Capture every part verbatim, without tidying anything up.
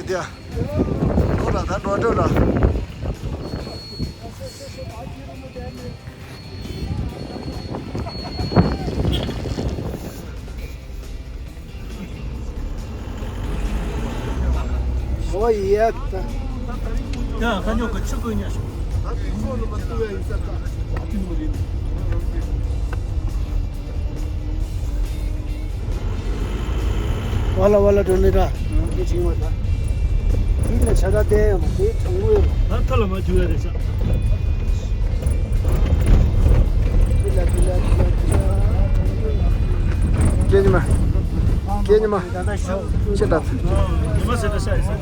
དེ། ཁོ་ལ་ད་འགྲོ་འགྲོ་ལ། ཨོ་ཡེ། ཡ་ཁ་ཉོ་གི་ཆུ་ཀུན་ཉ་ཤོག་ཝ་ལ་ཝ་ལ་འགྲོ་ནི་ར། དེ་ཅིག་མ་ད། དེ་ལ་ཆ་ག་བསྟན་ཡོད་མ་དེ་གྲང་མོ་ཡོད་མ། ད་ཐ་ལ་མ་འཇུ་ཡ་རེད་ཤག་དེ་ལ་དེ་ལ་དེ་ལ་དེ་ལ། སྐད་ཉི་མ། སྐད་ཉི་མ། ད་ད་ཤོག་ཅི་ད། ཉི་མ་ཟེར་ད་ཤ་ཡི་ས།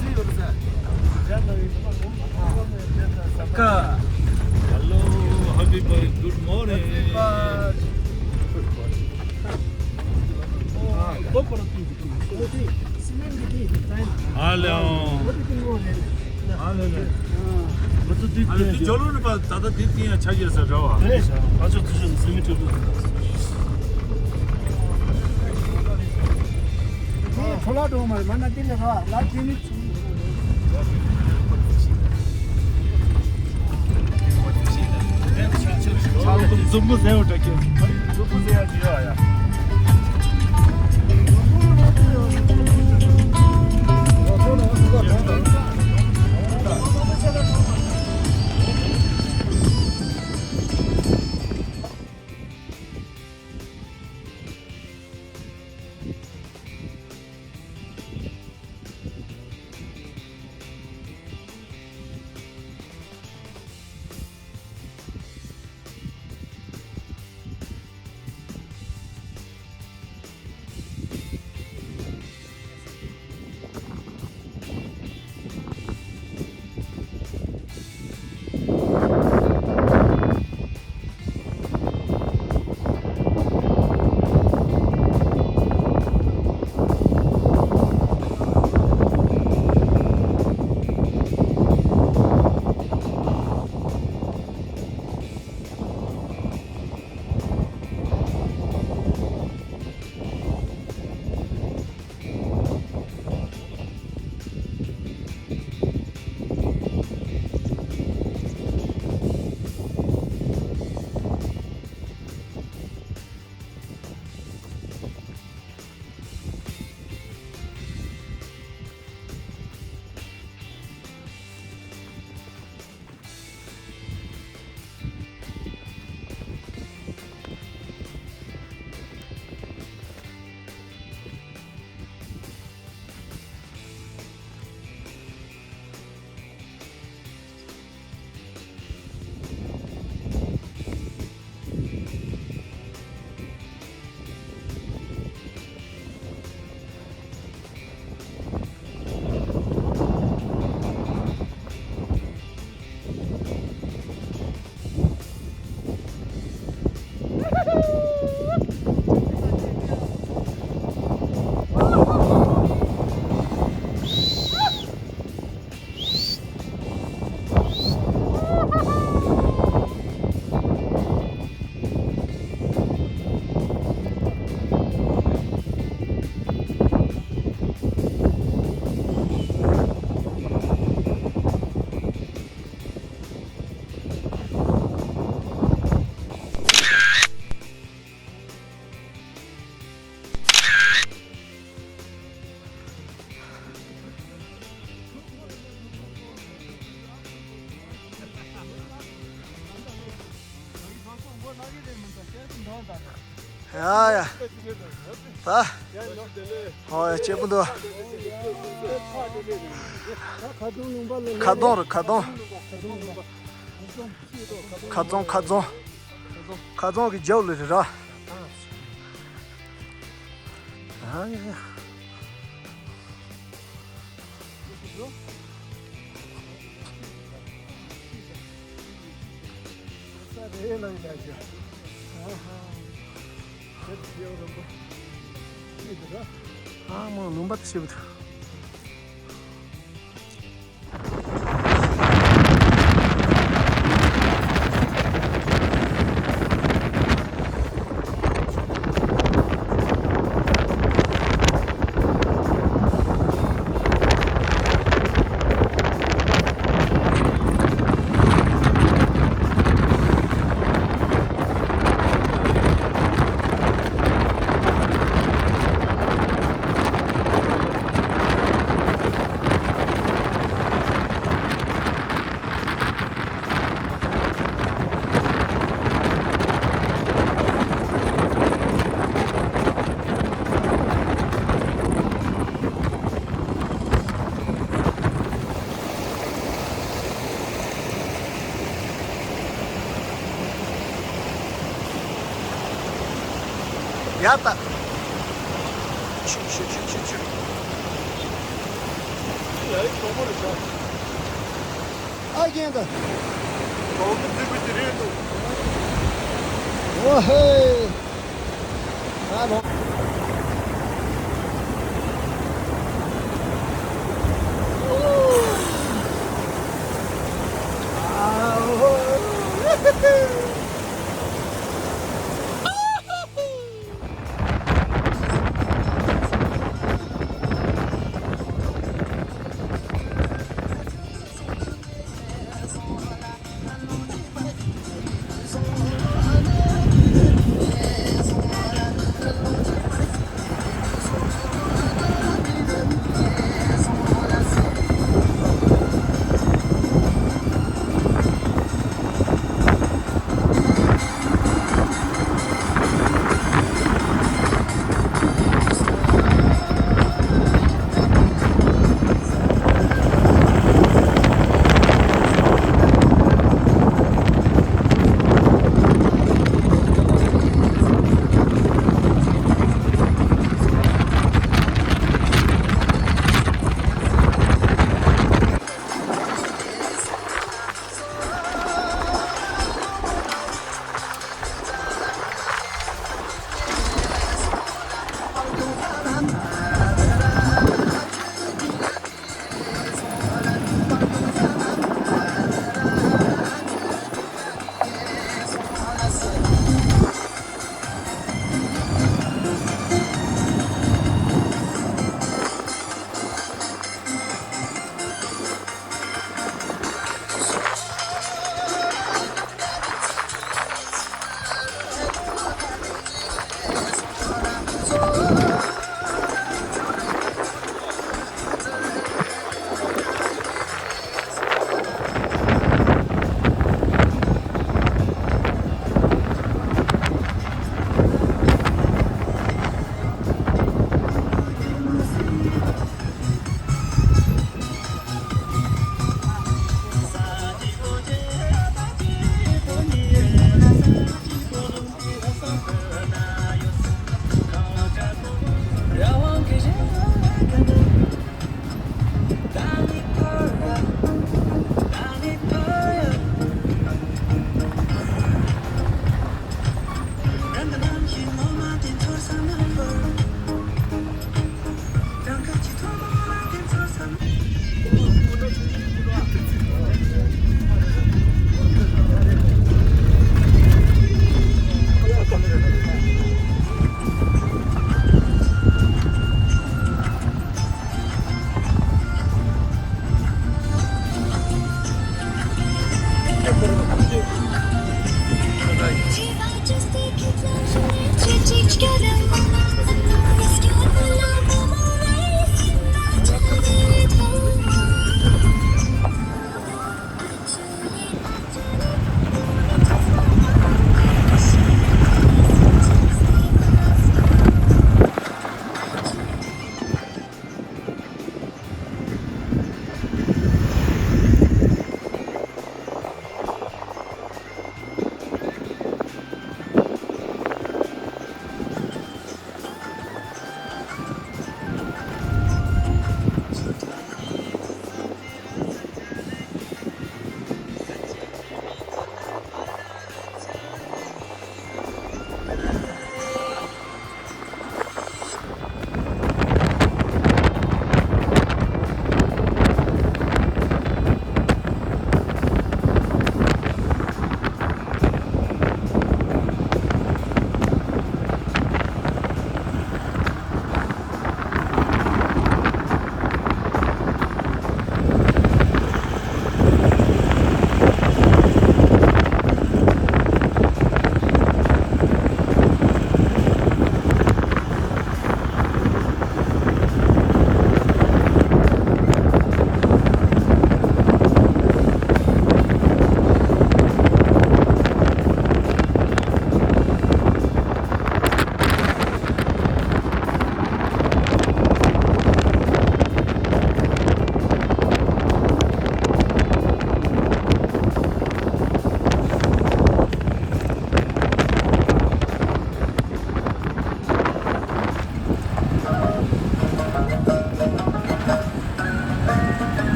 ཀ། Hello, happy boy, good morning. ཨ་ལེ། ཨ་ལེ་ལེ། ཨ་ལེ་དེ་ཇོ་ལུ་ནི་པ་ད་ལྟ་དེ་ཏིང་ཡ་ཆ་རྒྱས་ས་འདྲ་བ། ཨ་ལེ་ཤ་ཨ་ཅོ་ཚུ་ཤོ་སེ་མི་ཁྲི་ལུ། ཁོ་ལ་འགྲོ་མ་རེད་མ་ན་དེ་ནི་ར་ལ་དེ་ནི། འཛུམ་པོ་ཟེར་བ་འདྲ་ཁྱོད། འཛུམ་པོ་ཟེར་ཡ་ཅི་ཡོད་ཨ་ཡ། ཡ་ཡ། ད། ཧོ་ཡ་སྐྱིད་པོ་འདུག་ཁ་རྡུང་རེད་ཁ་རྡུང་། ཁ་རྫོང་ཁ་རྫོང་། ཁ་རྫོང་གི་རྒྱབ་ལ་རེད་ར། ཨ་ཡ་ཡ། ཨ་མ་ལུང་པ་དེ་ཤེས་པ་དང་། ཡ་ད། ཆུ་ཆུ་ཆུ་ཆུ་ཆུ། ཡ་ཡི་གྲོགས་པོ་རེད་ཤག་ཨ་རྒན་ད། གྲོགས་པོ་འདི་གུ་ཅི་རེད་འདུག་ཨོ་ཧེ། ཨ་ལོ།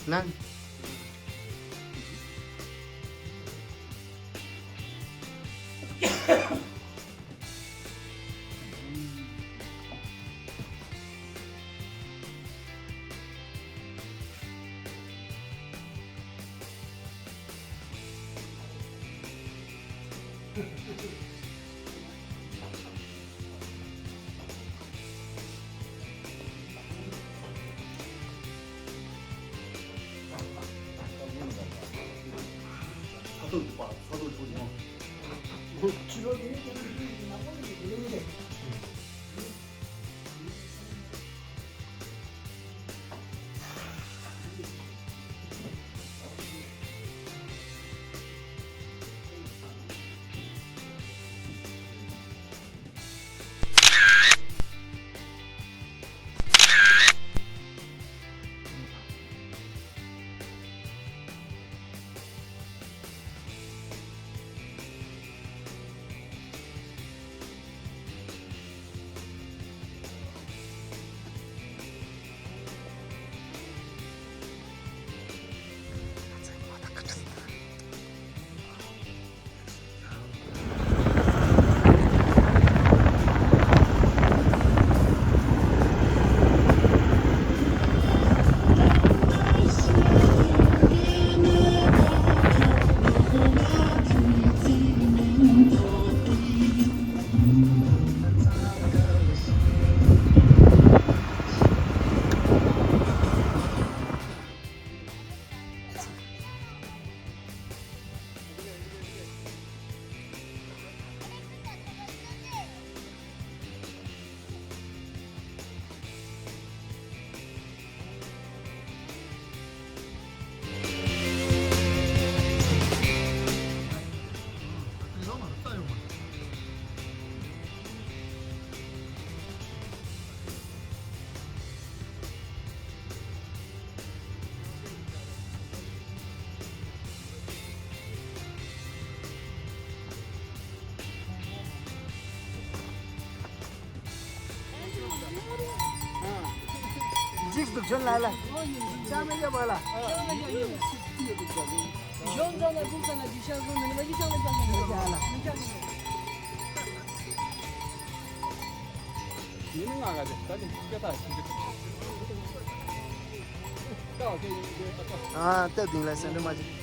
ནན། འཇིགས་འདུག་ཁྱོད་ལ་ལ། ཅང་མེད་ཀྱང་མ་ལ། གཞོན་ཙམ་ལ་སྒུག་ཙམ་ལ་འཇིགས་ཤར་བཟོ་མི་ནུས་པ་ཡིད་ཆགས་ལ་ཅང་མེད་ཀྱང་མ་ལ། མི་ཆགས་མི་ཆགས། ཡིན་ང་ག་དེ་ད་ནི་སྐད་ཐག་ཞིག་གི་ད་དེ་ཡིན་དེ་ཨ་ད། ཨ་སྟབས་བདེ་ལ་སེམས་ཁྲལ་མ་བྱེད།